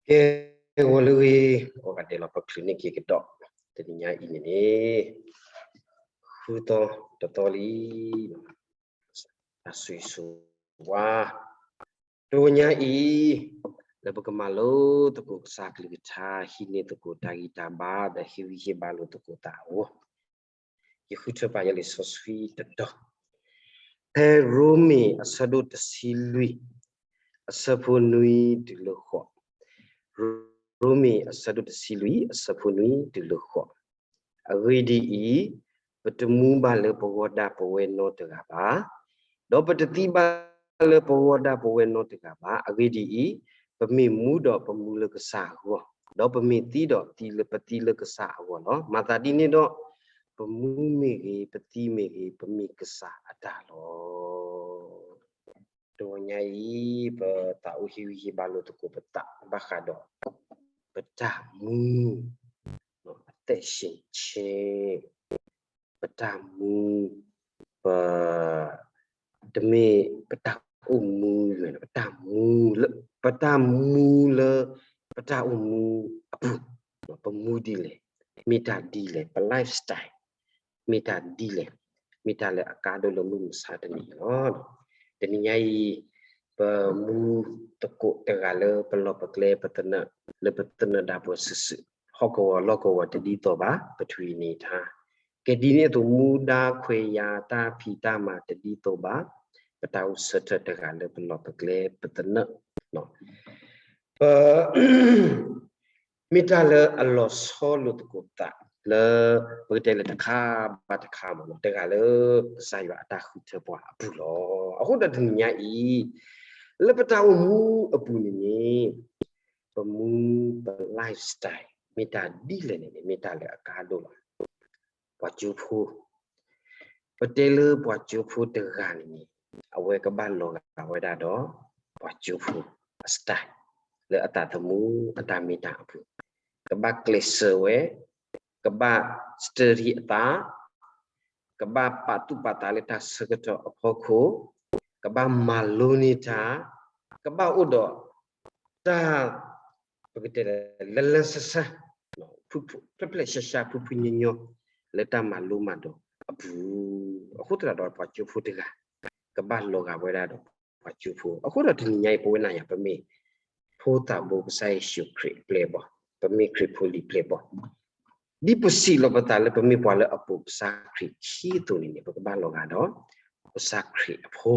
ကဲ, ဂီၤလၢအဂ့ၤ, ကိးဂၤဒဲးလီၤ ပချုးန့ၢ်က့ၤကဒီး တနံၤညါအံၤန့ၣ်န့ၣ်, ဃုသီတသီလံ, တၢ်ဆိၣ်ဂ့ၤဆိၣ်ဝါ, တနံၤညါအံၤ, လၢပကမၤလိသကိးကစၢ်ကလုၢ်ကထါ ဟံးန့ၢ်သကိးတၢ်ဂံၢ်တၢ်ဘါ ဒီးဟ့ၣ်ဂံၢ်ဟ့ၣ်ဘါလိာ်သကိးတၢ်အဂီၢ် ယဃုထၢပာ်ယဲလံာ်စီဆှံတတီၤ, ဖဲရိမ့ၤအဆၢဒိၣ်တဆံလွံၢ် အဆၢဖိနွံတုၤလၢဃိး, ရိမ့ၤအဆၢဒိၣ်တဆံလွံၢ် အဆၢဖိနွံတုၤလၢဃိး, အဂ့ၢ်ဒ်အံၤ, ပတမူဘၣ်လၢပဂီၢ်ဒၣ်ပဝဲနီတဂၤဘၣ်, ဒီးပတသံဘၣ်လၢပဂီၢ်ဒၣ်ပဝဲနီတဂၤဘၣ်. အဂ့ၢ်ဒ်အံၤ, ပမ့ၢ်မူဒီးပမူလၢကစၢ်အဂီၢ်, ဒီးပမ့ၢ်သံဒီးသံလၢပသံလၢကစၢ်အဂီၢ်လီၤ. မၤသးဒ်န့ၣ်ဒီး, ပမူမ့ၢ်ဂ့ၤ, ပသံမ့ၢ်ဂ့ၤ, ပမ့ၢ်ကစၢ်အတၢ်လီၤ. တနံၤညါအံၤ, ပသးအိၣ်ဟ့ၣ်ဂံၢ်ဟ့ၣ်ဘါလိာ်သကိးပသးဘၣ်ဃးဒီး ပတၢ်မူ, အသက်ရှင်ခြင်း, ပတၢ်မူ, ပ, တမ့ၢ်ပတၢ်အိၣ်မူ, ပတၢ်မူလၢ, ပတၢ်မူလၢ, ပတၢ်အိၣ်မူအပူၤ, ပမူဒ်လဲၣ်, မ့ၢ်တၢ်ဒ်လဲၣ်, ပ lifestyle မ့ၢ်တၢ်ဒ်လဲၣ်, မ့ၢ်တၢ်လၢအကါဒိၣ်လၢမုၢ်မဆါတနံၤအံၤလီၤ. တနံၤညါအံၤ, ပမူသကိးတဂၤလၢပလီၢ်ပကျဲ ပသနၢၣ်လၢပသနၢၣ်ဒၣ်ပှၤစုာ်စုာ်, ဟီၣ်ကဝီၤလီၢ်ကဝီၤတဒ်သိးဘၣ်, ပထံၣ်န့ၢ်တၢ်, ကဲဒ်န့ၣ်အသိး မူဒါခွဲးယာ်တၢ်ဖံးတၢ်မၤတဒ်သိးဘၣ်, ပတၢ်အိၣ်ဆၢထၢၣ်တဂၤလၢပလီၢ်ပကျဲ ပသနၢၣ်, ပ မ့ၢ်တၢ်လၢအလီၤဆီလိာ်သကိးသးလၢ ပကတဲလၢတခါဘၣ်တခါမ့ၢ်နီၤ, တဂၤလၢကစၢ်ယွၤအတၢ်ဃုထၢပှၤအပူၤလီၤ. အဃိဒီးတနံၤညါအံၤ, လၢပတၢ်အိၣ်မူအပူၤန့ၣ်န့ၣ်, ပမူပ lifestyle မ့ၢ်တၢ်ဒ်လဲၣ်န့ၣ်န့ၣ် မ့ၢ်တၢ်လၢအကါဒိၣ်လီၤ. ပှၤကၠိဖိ, ပတဲလၢပှၤကၠိဖိတဂၤန့ၣ်န့ၣ်, အဝဲကဘၣ်လီၤဂာ်ဝဲဒၣ်ဒီး ပှၤကၠိဖိအ style လၢအသးသမူအတၢ်မ့ၢ်တၢ်အပူၤ, ကဘၣ်ကျဲးစၢးဝဲ, ကဘၣ် study အသး, ကဘၣ်ပာ်သူၣ်ပာ်သးလၢတၢ်ဆၢကတီၢ်အဖီခိၣ်, ကဘၣ်မၤလိန့ၢ်တၢ်, ကဘၣ်အိၣ်ဒီးတၢ် ပကတဲလၢလၢဆၢဆၢ, ဖျဲၣ်ဖျဲၣ်ဆှါဆှါ ဖှံဖှံညီညီ လၢတၢ်မၤလိမၤဒိးအပူၤ, အဃိသတးဒီးပှၤကၠိဖိတဂၤ ကဘၣ်လီၤဂာ်ဝဲဒၣ်ဒီးပှၤကၠိဖိ. အဃိဒီးတနံၤညါအံၤ ပဝဲနၤယၤ ပမ့ၢ်ဖိသၣ်ဘိကစၢ်ယ့ၣ်ၡူးခရံာ်အပျဲၢ်အဘီၣ်, ပမ့ၢ်ခရံာ်ဖိလံၤပျဲၢ်ဘီၣ်, ဒ်ပစံးလီၤပသးလၢပမ့ၢ်ပှၤလၢအပိာ်ကစၢ်ခရံာ်ခံအသိးန့ၣ်န့ၣ် ပကဘၣ်လီၤဂာ်ဒီး ကစၢ်ခရံာ်အဖိ,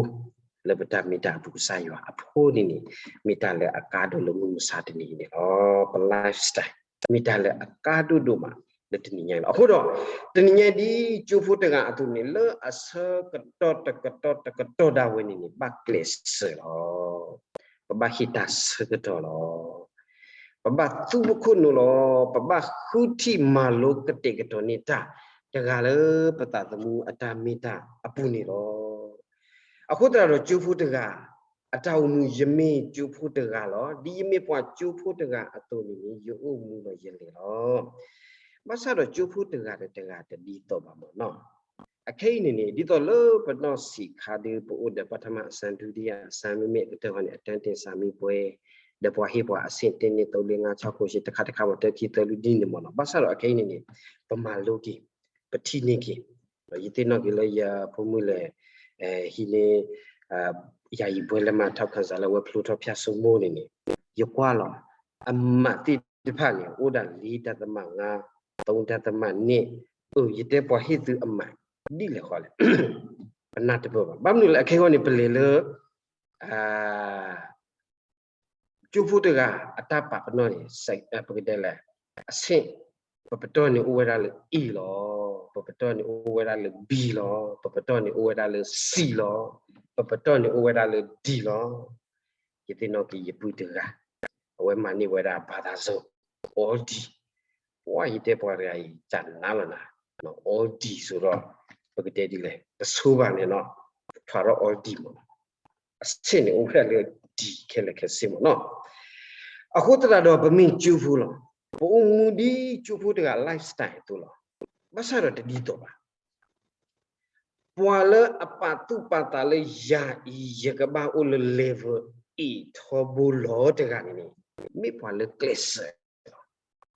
လၢပတၢ်မ့ၢ်တၢ်အပူၤ ကစၢ်ယွၤအဖိန့ၣ်န့ၣ်, မ့ၢ်တၢ်လၢအကါဒိၣ်လၢမုၢ်မဆါတနံၤအံၤန့ၣ်လီၤ. ပ lifestyle မ့ၢ်တၢ်လၢအကါဒိၣ်ဒိၣ်မးလၢတနံၤညါအံၤလီၤ. အဃိဒီး, တနံၤညါဒ်ကၠိဖိတဂၤအသိးန့ၣ် လၢအဆၢကတီၢ်တကတီၢ်တကတီၢ်ဒၣ်ဝဲန့ၣ်န့ၣ် ဘၣ်ကျဲးစၢးလီၤ. ပဘၣ်ဟ့ၣ်တၢ်ဆၢကတီၢ်လီၤ. ပဘၣ်သူပခိၣ်နူာ်လီၤ. ပဘၣ်ဃုထံၣ်မၤလိကတဲာ်ကတီၤန့ၢ်တၢ်တဂၤလၢပသးသမူအတၢ်မ့ၢ်တၢ်အပူၤန့ၣ်လီၤ. အဃိသတးဒီးကၠိဖိတဂၤ အတၢ်အိၣ်မူ ယမ့ၢ်ကၠိဖိတဂၤလီၤ. ဒ်ယမ့ၢ်ပှၤကၠိဖိတဂၤအသိးန့ၣ်န့ၣ် ယအိၣ်မူဒီးယလဲၤလီၤ. ဘၣ်ဆၣ်ဒီးကၠိဖိတဂၤဒီးတဂၤတဒ်သိးဘၣ်မ့ၢ်နီၤ. အခဲအံၤန့ၣ်န့ၣ် ဒ်သိးလၢပနီၢ်ဆံးခါဒီး ပအိၣ်ဒီးပထမအဆၢ ဒုတိယအဆၢ မ့မ့ၢ်ကတၢၢ်ဃီန့ၣ် အတၢ်တ့ၢ်ဆၢမံၤပှဲၤ, ဒီးပှၤဟ့ၣ်ပှၤအဆင့် တစ် နှစ် သုံး လေး ငါး ခြောက် ခုနစ် ဆယ့် တခါတခါမ့ၢ် တၢ ခံ သၢ လွံၢ် ဒ်န့ၣ်မ့ၢ်နီၤ. ဘၣ်ဆၣ်ဒီးအခဲအံၤန့ၣ်န့ၣ် ပမၤလိက့ၤ, ပထံၣ်န့ၢ်က့ၤ, ယသ့ၣ်နီၣ်က့ၤလၢယဖိမုၣ်လဲၣ်, ဟံးန့ၢ် ယာယီဘွဲ့လက်မှတ် ထောက်ခံစာ လၢအဝဲဖျိထီၣ်ဖၠၣ်စိမိၢ်န့ၣ်န့ၣ်, ယကွၢ်လီၤ, အမးသ့ၣ်တဖၣ်န့ၣ် အိၣ်ဒၣ် လေး ဒသမ ငါး, သုံး ဒသမ နှစ်, အၢ ယတဲပှၤဟ့ၣ်သုအမး ဒ်လဲၣ်ဃီလဲၣ်, ပနၢ်တပၢၢ်ဘၣ်. ဘၣ်မနုၤလဲၣ် အခဲအံၤန့ၣ် ပလဲၤလၢ ကၠိဖိတဂၤ အတၢ်ပာ်ပနီၣ်န့ၣ် ပကတဲလဲၣ်, အဆင့်, ပပတီၢ်န့ၣ်အိၣ်ဝဲဒၣ်လၢ A လီၤ. ပပတီၢ်န့ၣ်အိၣ်ဝဲဒၣ်လၢ B လီၤ. ပပတီၢ်န့ၣ်အိၣ်ဝဲဒၣ်လၢ C လီၤ. ပပတီၢ်န့ၣ်အိၣ်ဝဲဒၣ်လၢ D လီၤ. ယသ့ၣ်နီၣ်က့ၤယပုၢ်တဂၤ, အဝဲမၤန့ၢ်ဝဲဒၣ် ဘၣ်သးစၢၤ all D, ပှၤယတဲပှၤတဂၤအံၤ ကနါလီၤနၤ, all D စိၤဒီး, ပကတဲဒ်လဲၣ်, တဆိဘၣ်န့ၣ်နီၤ, ထွဲဒီး all D မ့ၢ်နီၤ. အဆင့်န့ၣ်အိၣ်ဝဲဒၣ်လၢ D ခဲလၢာ်ခဲဆ့မ့ၢ်နီၤ. အဃိသတးဒီးပမ့ၢ်ကၠိဖိလီၤ. ပအိၣ်မူဒ်ကၠိဖိတဂၤ lifestyle အသိးလီၤ. ဘၣ်ဆၣ်ဒီးတဒ်သိးဘၣ်. ပှၤလၢအပာ်သူၣ်ပာ်သးလၢယၤအံၤ ယကဘၣ်အိၣ်လၢ level A ထီဘိလီၤတဂၤန့ၣ်န့ၣ်, မ့ၢ်ပှၤလၢကျဲးစၢးလီၤ.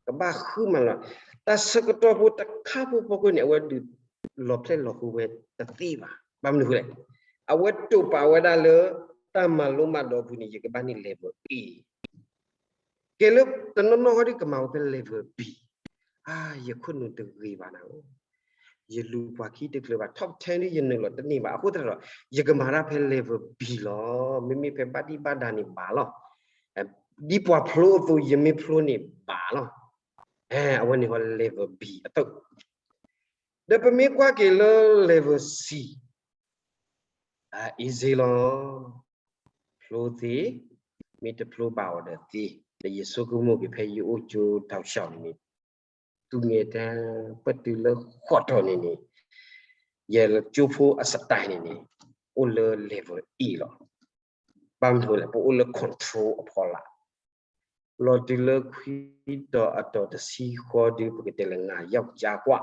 ကဘၣ်ဃုမၤလီၤ. တၢ်ဆၢကတီၢ်ဖိတခါဖိဖီခိၣ်န့ၣ် အဝဲဒုးလီၤဖျဲၣ်လီၤဃုာ်ဝဲတသ့ဘၣ်. ဘၣ်မနုၤဃိလဲၣ်, အဝဲတိာ်ပာ်ဝဲဒၣ်လၢ တၢ်မၤလိမၤဒိးအပူၤန့ၣ် ယကဘၣ်န့ၢ် level A ကဲလၢတနီၤနီၤဃီဒုးကမၤဝဲဖဲ level B, အါ ယခိၣ်နူာ်တဂ့ၤဘၣ်နၤဧၢ, ယလူၤပှၤခံတချုးဘၣ်, top ten ဒုးယနုာ်လီၤတန့ၢ်ဘၣ်. အဃိသတးဒီး ယကမၤတၢ်ဖဲ level B လီၤ. မ့မ့ၢ်ဖဲဘၣ်ဒံၣ်ဘၣ်ဒါန့ၣ်ဘၣ်လီၤ. ဒ်ပှၤဖျိအသိး ယမ့ၢ်ဖျိန့ၣ်ဘၣ်လီၤ. အဝဲန့ၣ်ဃီ level B အသိး, ဒီးပမ့ၢ်ကွၢ်က့ၤလၢ level C အ easy လီၤ. ဖျိသ့, မ့ၢ်တဖျိဘၣ်အီၤဒီးသ့, ဒီးယဆိကမိၣ်က့ၤဖဲယအိၣ်ကၠိတၢ်ဆှီန့ၣ်န့ၣ်, သူငယ်တန်း ပတုၤလၢဃိးတီၤန့ၣ်န့ၣ်, ယကၠိဖိအ style န့ၣ်န့ၣ်, အိၣ်လၢ level A လီၤ. ဘၣ်မနုၤလဲၣ်, ပအိၣ်လၢ control အဖီလာ် လီၤတုၤလၢခွံတီၤအတီၤတဆံဃီဒုး ပကတဲလၢ ငါးယောက်ကြားကွာ,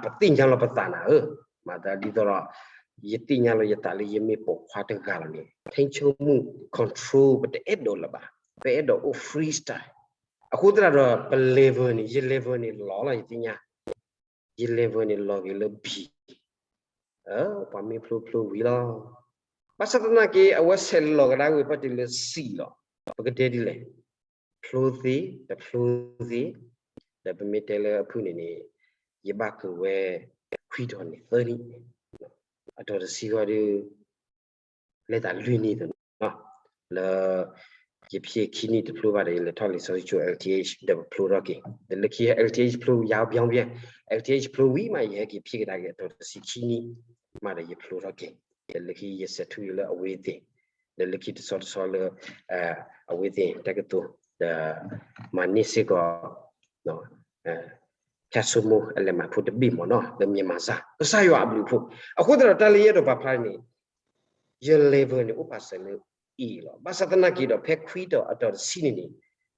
ပသ့ၣ်ညါလီၤပသးနၤဧၢ, မၤသးဒ်သိးဒီး ယသ့ၣ်ညါလီၤယသးလၢယမ့ၢ်ပိာ်ခွါတဂၤလီၤန့ၣ် ထိန်းချုပ်မှု control ပတအဲၣ်ဒိးလၢၤဘၣ်, ပအဲၣ်ဒိးအိၣ် freestyle. အဃိသတးဒီး ပ level န့ၣ် ယ level န့ၣ်လီၤလီၤ ယသ့ၣ်ညါ, ယ level န့ၣ်လီၤက့ၤလၢ B ပှၤမ့ၢ်ဖျိဖျိဝံၤလီၤ. ဘၣ်ဆၣ်သနာ်က့ အဝဲဆဲးလီၤကဒါဝံၤ ပတုၤလၢ C လီၤ. ပကတဲဒ်လဲၣ်, ဖျိသ့ တဖျိသ့, ဒီးပမ့ၢ်တဲလၢအဖုၣ်န့ၣ်န့ၣ်, ယဘၣ်က့ၤဝဲ ခွံတီၤန့ၣ်သၢနံၣ်, အတီၤတဆံဃီဒုး လဲၤသးလွံၢ်နံၣ်သနီၤ, လၢ ယဖျ့ခံနံၣ်တဖျိဘၣ်ဒီး ယလဲၤထီၣ်လံာ်စီဆှံကၠိ L T H ဒီးပဖျိထီၣ်က့ၤ, ဒီးလၢခံ L T H ဖျိ ယါပျီပျဲ, L T H ဖျိဝံၤမး ယဟဲက့ၤဖျ့ကဒါက့ၤအတီၤတဆံခံနံၣ်, မးဒီးယဖျိထီၣ်က့ၤ, ဒီးလၢခံယဆဲးထူယၤလၢအဝဲသ့ၣ်, ဒီးလၢခံတဆီတဆီလၢ အဝဲသ့ၣ် တက္ကသိုလ် ဒီး မၤန့ၢ်စ့ၢ်ကီး ဖၠၣ်စိမိၢ်အလဲၤမၤဖိတဘ့ၣ်မ့ၢ်နီၤ လၢ မြန်မာစာ ကစၢ်ယွၤအဘျုးအဖှိၣ်. အဃိသတးဒီးတၢ်လၢယအဲၣ်ဒိးပာ်ဖျါန့ၣ် ယ level န့ၣ် အိၣ်ပာ်စၢၤလၢ A လီၤ. ဘၣ်ဆၣ်သနာ်က့ဒီး ဖဲခွံတီၤအတီၤတဆံန့ၣ်န့ၣ်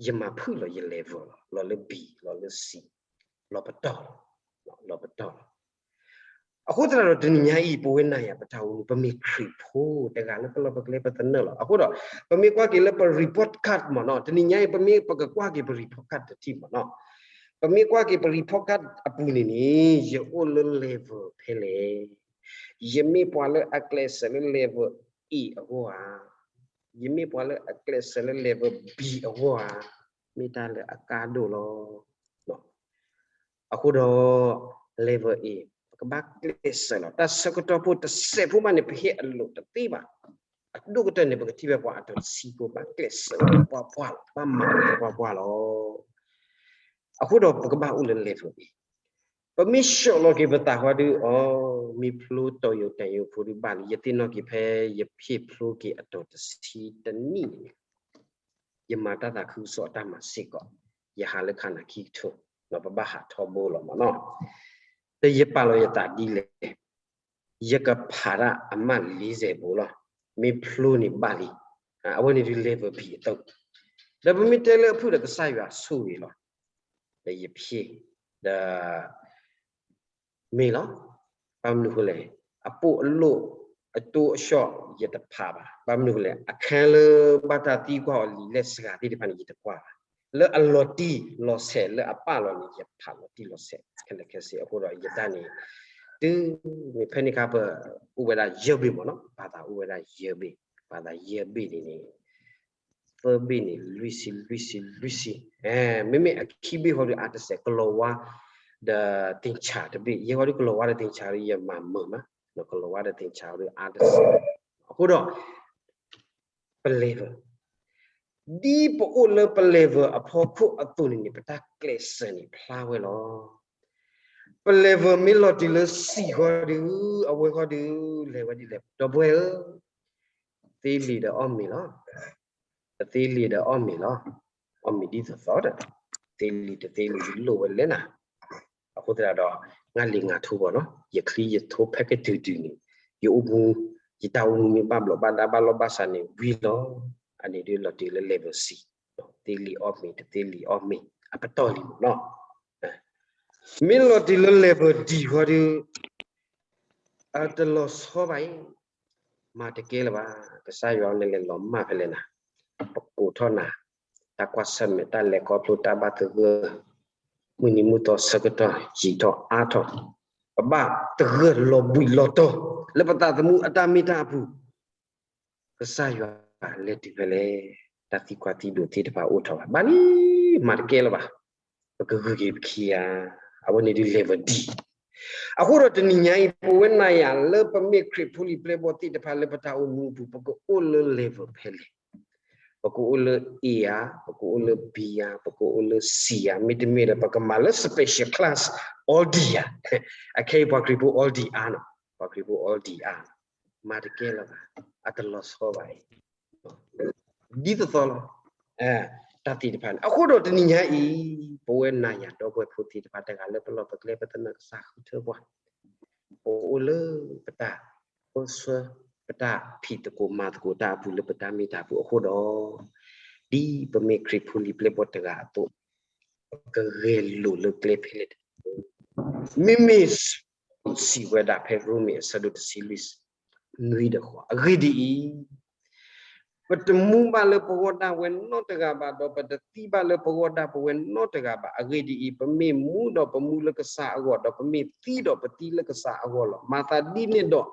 ယမၤဖုၣ်လီၤယ level လီၤ, လီၤလၢ B လီၤလၢ C လီၤပတီၢ်လီၤ, လီၤပတီၢ်လီၤ. အဃိသတးဒီးတနံၤညါအံၤ ပဝဲနၤယၤပတၢ်အိၣ်မူ ပမ့ၢ်ခရံာ်ဖိတဂၤလၢပလီၢ်ပကျဲပသနၢၣ်လီၤ. အဃိဒီး ပမ့ၢ်ကွၢ်က့ၤလၢပ report card မ့ၢ်နီၤ တနံၤညါအံၤ ပမ့ၢ်ပကကွၢ်က့ၤပ report card တထံၣ်မ့ၢ်နီၤ ပမ့ၢ်ကွၢ်က့ၤပ report card အပူၤန့ၣ်န့ၣ် ယအိၣ်လၢ level ဖဲလဲၣ်. ယမ့ၢ်ပှၤလၢအကျဲးစၢးလၢ level A အဂီၢ်ဧါ, ယမ့ၢ်ပှၤလၢအကျဲးစၢးလၢ level B အဂီၢ်ဧါ, မ့ၢ်တၢ်လၢအကါဒိၣ်လီၤ. အဃိဒီး level A ပကဘၣ်ကျဲးစၢးလီၤ. တၢ်ဆၢကတီၢ်ဖိတစဲးဖိဘၣ်န့ၣ် ပဟ့ၣ်အလိာ်တသ့ဘၣ်. အဒိၣ်ကတၢၢ်န့ၣ် ပကထံၣ်ဝဲပှၤအတီၤတဆံဖိ ဘၣ်ကျဲးစၢးလီၤ ပှၤပှၢ်လီၤ ဘၣ်မၤလီၤပှၤပှၢ်လီၤ. အဃိဒီးပကဘၣ်အိၣ်လၢ level A. ပမ့ၢ်ဆှၢလီၤက့ၤပသးဃီဒုး အီ မ့ၢ်ဖျိတီၤယိာ်တၢ်ယိာ်ဖိဒုးဘၣ်လံ. ယသ့ၣ်နီၣ်က့ၤဖဲယဖျ့ဖျိက့ၤအတီၤတဆံတနံၣ်န့ၣ် ယမၤတၢ်သးခုကစီၣ်အတၢ်မၤစ့ၢ်ကီး, ယဟးလၢခါနၤခံကထိ, ပဘၣ်ဟးထီဘိလီၤမ့ၢ်နီၤ. ဒီးယပာ်လီၤယသးဒ်လဲၣ်, ယကဖးတၢ်အမၢ်လံစဲးဘိလီၤ. မ့ၢ်ဖျိန့ၣ်ဘၣ်လံ. အဝဲန့ၣ်ဒုး level B အသိး, ဒီးပမ့ၢ်တဲလၢအဖုၣ်ဒီးကစၢ်ယွၤဆိၣ်ဂ့ၤလီၤ. ဒီးယဖျ့, ဒီး မ့ၢ်လီၤ. ဘၣ်မနုၤဃိလဲၣ်, အပိၢ်အလိၣ် အတိအလီၢ် ယတဖးဘၣ်. ဘၣ်မနုၤဃိလဲၣ်, အခါလၢဘၣ်တၢ်သံကွၢ်အီၤလံာ်လဲၢ်စှၤသ့ၣ်တဖၣ်န့ၣ် ယတကွၢ်ဘၣ်. လၢအလီၤတံၢ်လီၤဆဲးလၢအပာ်လီၤန့ၣ် ယဖးလီၤတံၢ်လီၤဆဲး ခဲလၢာ်ခဲဆ့. အဃိဒီးယတၢ်န့ၣ် တုၤမ့ၢ်ဖဲန့ၣ်အခါ ပအိၣ်ဝဲဒၣ်ယဲၢ်ဘ့ၣ်မ့ၢ်နီၤ, ပာ်သးအိၣ်ဝဲဒၣ်ယဲၢ်ဘ့ၣ်, ပာ်သးယဲၢ်ဘ့ၣ်န့ၣ်န့ၣ် သၢဘ့ၣ်န့ၣ် လွံၢ်ဆံ လွံၢ်ဆံ လွံၢ်ဆံ, မ့မ့ၢ်အခံဘ့ၣ်ဃီဒုးအါတစဲး, ကလီၤဝါ ဒီးသ့ၣ်ဆးတဘ့ၣ်, ယဲဃီဒုးကလီၤဝါဒီးသ့ၣ်ဆးဒုး ယမၤမုာ်မး, ကလီၤဝါဒီးသ့ၣ်ဆးဒုးအါတစဲး. အဃိဒီး ပ level, ဒ်ပအိၣ်လၢပ level အဖီခိၣ်အသိးန့ၣ်န့ၣ် ပတၢ်ကျဲးစၢးန့ၣ်ဖျါဝဲလီၤ. ပ level မ့ၢ်လီၤတုၤလၢ C ဃီဒုး, အဝဲဃီဒုး လဲၤဝဲဒ်လဲၣ် ဒီပုၢ်ဝဲၢ်ဧၢ, သ့လံာ်ဒီးအီၣ်မ့ၤလီၤ. တသ့လံာ်ဒီးအီၣ်မ့ၤလီၤ. အီၣ်မ့ၤဒ်သိးသိးဒီး သ့လံာ်တသ့လံာ်ဒုးလိၣ်ဝဲလဲၣ်နၤ. အဃိသတးဒီး ငါလံာ်ငါထိဘီနီၤ, ယချံယထိဖဲကတုၤတုၤန့ၣ် ယအိၣ်မူ, ယတၢ်အိၣ်မူမ့ၢ်ဘၣ်ဘျီးဘၣ်ဒါဘၣ်လီၢ်ဘၣ်စးန့ၣ်ဝံၤလီၤ. အန့ၣ်ဒုးလီၤတုၤလၢ level C, သ့လံာ်အီၣ်မ့ၤ တသ့လံာ်အီၣ်မ့ၤ အပတီၢ်လံမ့ၢ်နီၤ. မ့ၢ်လီၤတုၤလၢ level D ဃီဒုး အတလီၤဆီဘၣ်အံၤ, မၤတကဲလၢၤဘၣ်, ကစၢ်ယွၤန့ၣ်လဲၤလီၤမၢ်ဖဲလဲၣ်နၤ, ပကိးထီၣ်နၤ, တၢ်ကွၢ်ဆၢၣ်မဲာ် တၢ်လဲၤခီဖျိ တၢ်ဘၣ်သဂၢၢ် မုၢ်နံၤမုၢ်သီဆၢကတီၢ် ယံာ်ထီၣ်အါထီၣ်, ပဘၣ်သဂၢၢ်လီၤဘှံးလီၤတီၤ လၢပသးသမူအတၢ်မ့ၢ်တၢ်အပူၤ ကစၢ်ယွၤလဲၤတုၤဖဲလဲၣ်, တၢ်သံကွၢ်သံဒိးသ့ၣ်တဖၣ်အိၣ်ထီၣ်ဘၣ်, ဘၣ်လံ, မၤတကဲလၢၤဘၣ်, ပကဂုာ်က့ၤပခံဂၤ, အဝဲန့ၣ်ဒုး level D. အဃိဒီးတနံၤညါအံၤ ပဝဲနၤယၤလၢပမ့ၢ်ခရံာ်ဖိလံၤပျဲၢ်ဘီၣ်သ့ၣ်တဖၣ်လၢပတၢ်အိၣ်မူအပူၤ ပကအိၣ်လၢ level ဖဲလဲၣ်, ပကအိၣ်လၢ A ဧါ, ပကအိၣ်လၢ B ဧါ, ပကအိၣ်လၢ C ဧါ, မ့တမ့ၢ်ဒီး ပကမၤလၢ special class all D ဧါ, အခဲအံၤပှၤခရံာ်ဖိ all D အါနီၤ, ပှၤခရံာ်ဖိ all D အါ, မၤတကဲလၢၤဘၣ်, အတလီၤဆီဘၣ်အံၤ ဒ်သိးသိးလီၤ, တၢ်သ့ၣ်တဖၣ်န့ၣ်. အဃိဒီးတနံၤညါအံၤ ပဝဲနၤယၤဒီပုၢ်ဝဲၢ်ဖိသ့ၣ်တဖၣ် တဂၤလၢပလီၢ်ပကျဲ ပသနၢၣ်ကစၢ်ဃုထၢပှၤ, ပအိၣ်လၢပတၢ်ပၢဆှၢ ပတၢ်ဖံးသကိးမၤသကိးတၢ်အပူၤ လၢပတၢ်မ့ၢ်တၢ်အပူၤအဃိဒီး, ဒ်ပမ့ၢ်ခရံာ်ဖိလံၤပျဲၢ်ဘီၣ်တဂၤအသိး ပကဂဲၤလိာ်လၢကျဲဖဲလဲၣ်တဂ့ၤ. မ့မ့ၢ်စံးဝဲဒၣ်ဖဲရိမ့ၤအဆၢဒိၣ်တဆံလွံၢ် နွံဒီးဃိး, အဂ့ၢ်ဒ်အံၤ, ပတမူဘၣ်လၢပဂီၢ်ဒၣ်ဝဲနီတဂၤဘၣ်, ဒီးပတသံဘၣ်လၢပဂီၢ်ဒၣ်ပဝဲနီတဂၤဘၣ်. အဂ့ၢ်ဒ်အံၤ, ပမ့ၢ်မူဒီးပမူလၢကစၢ်အဂီၢ်, ဒီးပမ့ၢ်သံဒီးပသံလၢကစၢ်အဂီၢ်လီၤ. မၤသးဒ်န့ၣ်ဒီး,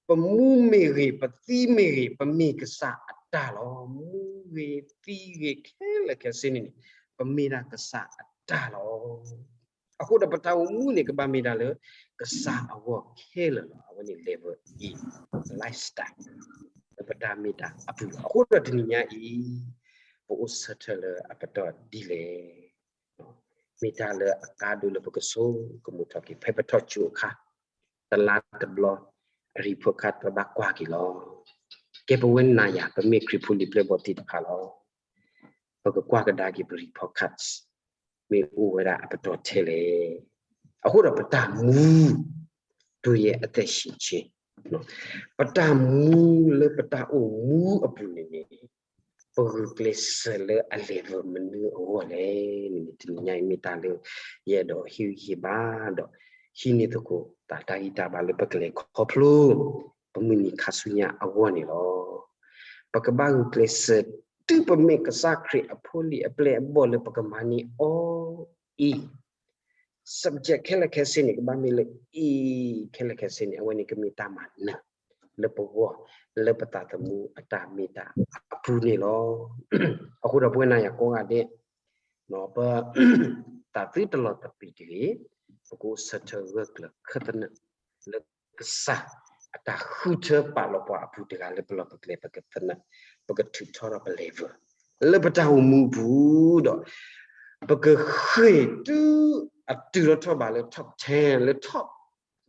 ပမူမ့ၢ်ဂ့ၤ, ပသံမ့ၢ်ဂ့ၤ, ပမ့ၢ်ကစၢ်အတၢ်လီၤ. မူဂ့ၤ, သံဂ့ၤ, ခဲလၢာ်ခဲဆ့န့ၣ်န့ၣ်, ပမ့ၢ်ဒၣ်ကစၢ်အတၢ်လီၤ. အဃိဒီးပတၢ်အိၣ်မူန့ၣ် ကဘၣ်မ့ၢ်ဒၣ်လၢ ကစၢ်အဂီၢ်ခဲလၢာ်လီၤ. အဝဲန့ၣ် level A, lifestyle, လၢပတၢ်မ့ၢ်တၢ်အပူၤလီၤ. အဃိဒီးတနံၤညါအံၤ, ပအိၣ်ဆၢထၢၣ်လၢအပတီၢ်ဒ်လဲၣ်, မ့ၢ်တၢ်လၢအကါဒိၣ်လၢပကဆိကမိၣ်ထီၣ်က့ၤ ဖဲပထီၣ်ကၠိအခါ, တလါတဘျီ, အ report card ပဘၣ်ကွၢ်က့ၤလီၤ. ကဲပဝဲနၤယၤ ပမ့ၢ်ခရံာ်ဖိလံၤပျဲၢ်ဘီၣ်သ့ၣ်တဖၣ်လီၤ. ပကကွၢ်ကဒါက့ၤပ report card မ့ၢ်အိၣ်ဝဲဒၣ်အပတီၢ်ထဲလဲၣ်. အဃိဒီးပတၢ်မူ, ဒုးယဲအသက်ရှင်ခြင်း, ပတၢ်မူလၢပတၢ်အိၣ်မူအပူၤန့ၣ်န့ၣ်, ပဂုာ်ကျဲးစၢးလၢအ level မနုၤအဂီၢ်လဲၣ်န့ၣ်န့ၣ် တနံၤညါအံၤမ့ၢ်တၢ်လၢ ယအဲၣ်ဒိးဟ့ၣ်ဂံၢ်ဟ့ၣ်ဘါဒီး ဟံးန့ၢ်သကိးသးတၢ်ဂံၢ်တၢ်ဘါလၢပကလဲၤခီဖျိ ပမုၢ်နံၤခါဆူညါအဂီၢ်န့ၣ်လီၤ. ပကဘၣ်ဂုာ်ကျဲးစၢး တုၤပမ့ၢ်ကစၢ်ခရံာ်အဖိလံၤအပျဲၢ်အဘီၣ်လၢပကမၤန့ၢ်အီၤအံၤ subject ခဲလၢာ်ခဲဆ့န့ၣ် ကဘၣ်မ့ၢ်လၢ A ခဲလၢာ်ခဲဆ့န့ၣ် အဝဲန့ၣ်ကမ့ၢ်တၢ်မၤနၢၤ လၢပဂီၢ် လၢပသးသမူအတၢ်မ့ၢ်တၢ်အပူၤန့ၣ်လီၤ. အဃိဒီးပဝဲနၤယၤကိးဂၤဒဲး ပ သးသုတလီၤသပ့ၤတဂ့ၤ, ပကအိၣ်ဆၢထၢၣ်ဂၢၢ်ကျၢၤခၢၣ်သနၢၣ် လၢကစၢ်အတၢ်ဃုထၢပာ်လီၤပှၤအပူၤတဂၤလၢပလီၢ်ပကျဲ ပကသနၢၣ် ပကထုးထီၣ်ထီၣ်ပ level လၢပတၢ်အိၣ်မူအပူၤဒီး ပကဃ့ၢ်တုၤအတုၤထီၣ်ထီၣ်ဘၣ်လၢ top ten လၢ top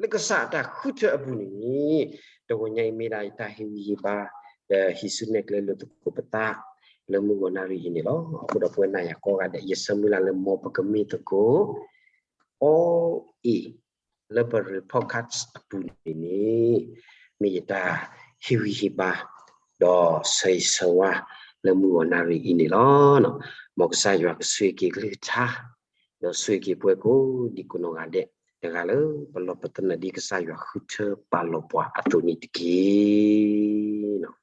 လၢကစၢ်အတၢ်ဃုထၢအပူၤန့ၣ် တဂီၤညါအံၤမ့ၢ်ဒၣ်ယတၢ်ဟ့ၣ်ဂံၢ်ဟ့ၣ်ဘါ ဒီးဟံးစုနဲၣ်ကျဲလိာ်သကိးပသး လၢမုၢ်ဂီၤနၣ်ရံၣ်အံၤန့ၣ်လီၤ. အဃိဒီးပဝဲနၤယၤကိးဂၤဒဲး ယဆၢမုၢ်လၢ်လၢမ်ပကမ့ၢ်သကိး အီၤအံၤ လၢပ report card အပူၤန့ၣ်န့ၣ် မ့ၢ်ယတၢ်ဟ့ၣ်ဂံၢ်ဟ့ၣ်ဘါ ဒီးဆၢဂ့ၤဆၢဝါလၢမုၢ်ဂီၤနၣ်ရံၣ်အံၤန့ၣ်လီၤ. မ်ကစၢ်ယွၤကဆိၣ်ဂ့ၤက့ၤကလုၢ်ကထါ ဒီးဆိၣ်ဂ့ၤက့ၤပှၤကိးဒံကိးနီၢ်ဂၤဒဲး တဂၤလၢပလီၢ်ပသနၢၣ်ဒ်ကစၢ်ယွၤဃုထၢပာ်လီၤပှၤအသိးန့ၣ်တက့ၢ်.